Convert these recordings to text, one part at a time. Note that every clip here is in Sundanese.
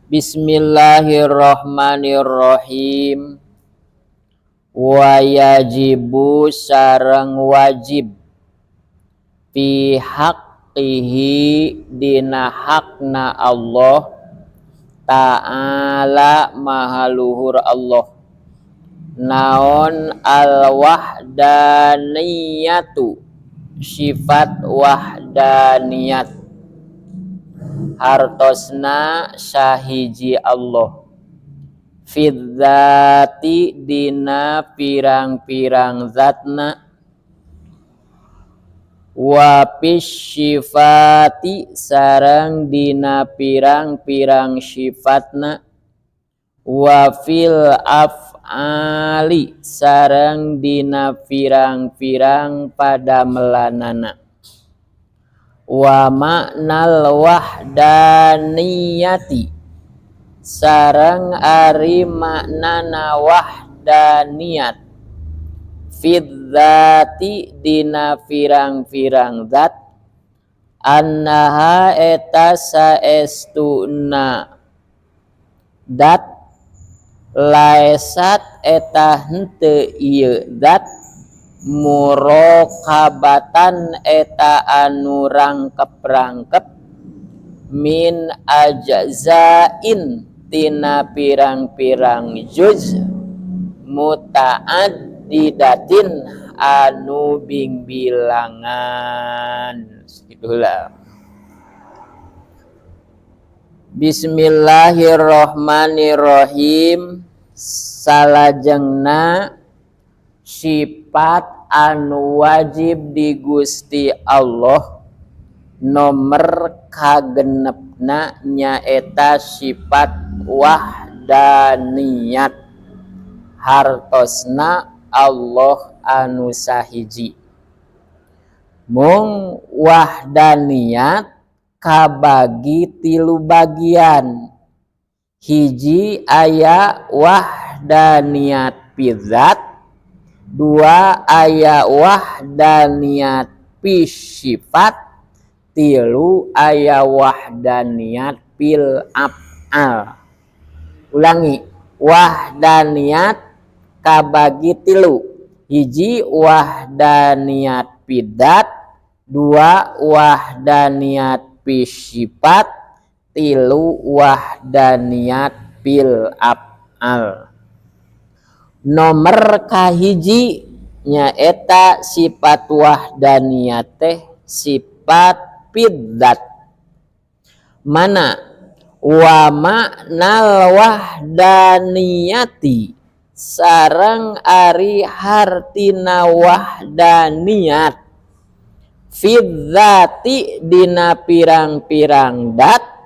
Bismillahirrahmanirrahim. Wa yajibu sareng wajib fi haqqihi dina hakna Allah ta'ala maha luhur Allah naon al wahdaniyatu sifat wahdaniyat hartosna sahiji Allah fidzati dina pirang-pirang zatna wa fis sifati sareng dina pirang-pirang sifatna wa fil af'ali sareng dina pirang-pirang padamelanana wa ma'nal wahdaniyati sareng ari maknana wahdaniyat fidzati dina pirang-pirang zat annaha eta saestuna dat laesat eta henteu ieu zat murokabatan eta anu rangkep-rangkep min ajzain tina pirang-pirang juz mutaaddidatin anu bingbilangan. Segitulah. Bismillahirrahmanirrahim. Salajengna sifat anu wajib di Gusti Allah nomor kagenepna nyaeta sifat wahdaniyat hartosna Allah anu sahiji. Mung wahdaniyat kabagi tilu bagian. Hiji aya wahdaniyat fidzat, dua aya wahdaniyat fi sifat, tilu aya wahdaniyat fil af'al. Ulangi, wahdaniyat kabagi tilu. Hiji wahdaniyat fidzat, dua wahdaniyat fi sifat, tilu wahdaniyat fil af'al. Nomor kahiji nyaeta sifat wahdaniyat teh sifat fidzat. Mana wa ma'nal wahdaniyati sareng ari hartina wahdaniyat fidzati dina pirang-pirang dat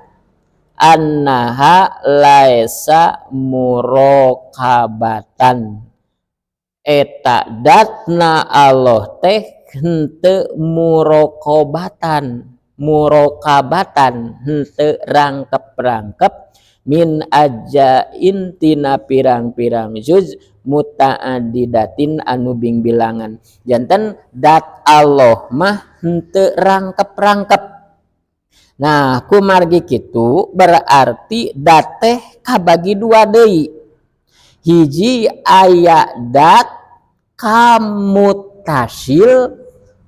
annaha laesa murokabatan eta datna Allah teh henteu murokobatan murokabatan henteu rangkep-rangkep min ajain tina pirang-pirang juz mutaaddidatin anu bingbilangan. Janten dat Allah mah henteu rangkep-rangkep. Nah, kumargi kitu berarti dat teh kabagi dua deui. Hiji aya dat kamutasil,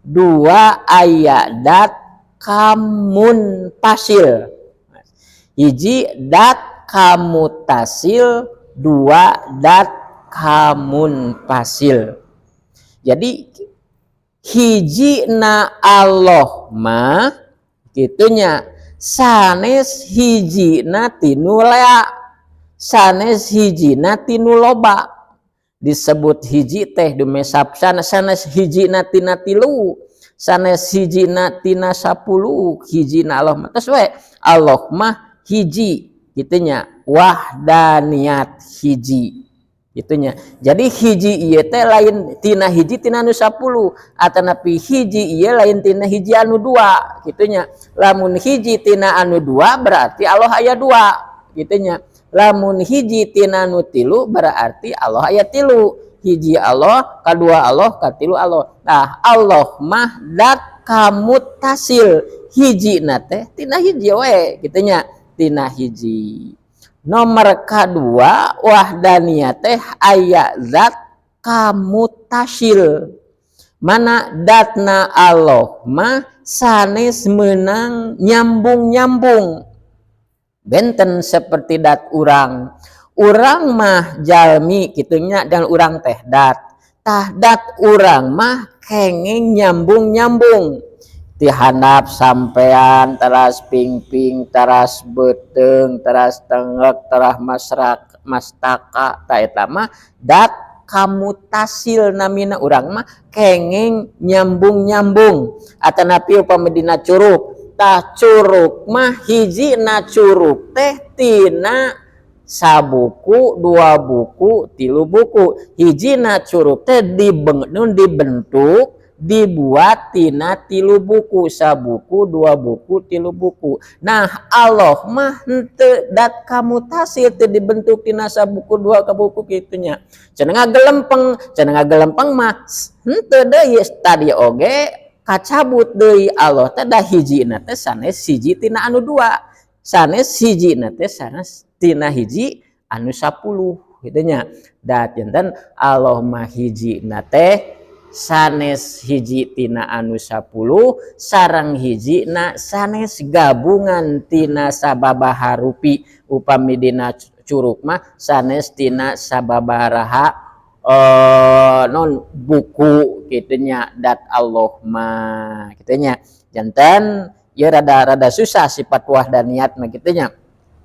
dua aya dat kamunfasil. Hiji dat kamutasil, dua dat kamunfasil. Jadi hiji na Allah mah gitunya sanes hiji na tinu lea, sanes hiji na tinu loba. Disebut hiji teh dumesap sanes hiji na tina tilu, sanes hiji na tina 10, hiji na Allah mah. Terus we Allah mah hiji gitunya, wahdaniyat hiji gitunya. Jadi hiji ieu teh lain tina hiji tina anu 10, atanapi hiji ieu lain tina hiji anu 2 gitunya. Lamun hiji tina anu 2 berarti Allah aya 2 gitunya. Lamun hiji tina anu 3 berarti Allah aya 3. Hiji Allah, kadua Allah, katilu Allah. Nah, Allah mah dat kamutasil, hiji na teh tina hiji we gitunya, tina hiji. Nomor kedua, wahdaniyat teh aya zat kamuttasil, mana datna Allah mah sanes menang nyambung-nyambung, benten seperti dat urang. Urang mah jalmi kitu nya, dan urang teh dat, tah dat urang mah kenging nyambung-nyambung ti handap sampean, teras pingping, teras beuteung, teras tenggek, teras masrak mastaka. Ta eta mah dat kamuttasil namina. Urang mah kenging nyambung-nyambung. Atanapi upami dina curug, tah curug mah hiji na curug teh tina sabuku, dua buku, tilu buku. Hiji na curug teh dibentuk, dibuat tina tilu buku, sabuku, dua buku, tilu buku. Nah, Allah mah henteu, dat kamuttasil, teu dibentuk tina sabuku, dua ka buku kitu nya. Cenah ngagelempeng, cenah ngagelempeng mah henteu deui, tadi oge kacabut deui. Allah teh da hijina teh sanes hiji tina anu dua, sanes hijina teh sanes tina hiji anu 10 kitu nya. Da janten Allah mah hijina teh sanes hiji tina anu 10, sareng hiji na sanes gabungan tina sababaraha rupi. Upami dina curug mah sanes tina sababaraha non buku kitu nya dat Allah mah kitu nya. Janten ya rada rada susah sifat wahdaniyat mah kitu nya,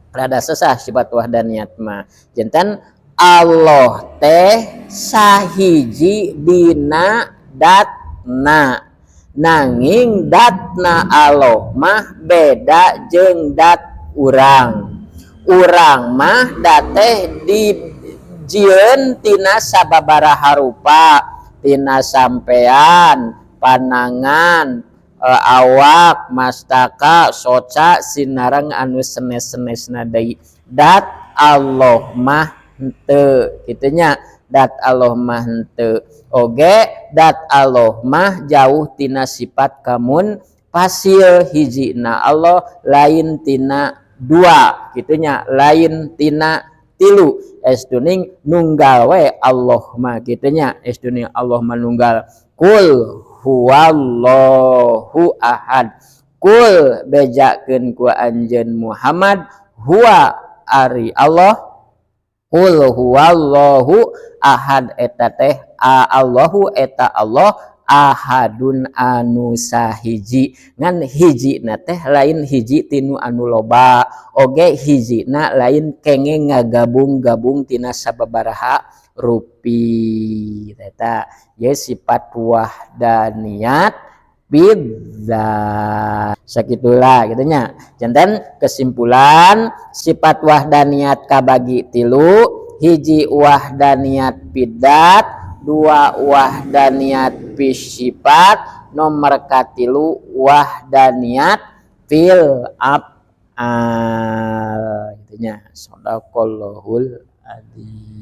rada susah sifat wahdaniyat mah. Janten Allah teh sahiji dina datna, nanging datna Allah mah beda jeung dat urang. Urang mah dat teh dijieun tina sababaraha rupa, tina sampean, panangan, awak, mastaka, soca, sinareng anu senes-senesna deui. Dat Allah mah henteu kitu nya. Dat Allah mah henteu oge, dat Allah mah jauh tina sifat kamunfasil. Hijina Allah lain tina dua kitu nya, lain tina tilu, estuning nunggal we Allah mah kitu nya. Estuning Allah mah nunggal. Qul huwallahu ahad. Kul, bejakeun ku anjeun Muhammad, huwa ari Allah, qul huwallahu ahad eta teh Allahu eta Allah, ahadun anu sahiji, ngan hiji na teh lain hiji tinu anu loba oge, hiji na lain kengeng ngagabung-gabung tina sababaraha rupi. Eta ye sifat wahdaniyat bidzat, sakitulah gitu nya. Janten kesimpulan, sifat wahdaniyat kabagi tilu: hiji, wahdaniyat bidzat; dua, wahdaniyat sifat; nomor katilu, wahdaniyat fil af'al gitu nya. Sadaqallahul adzim.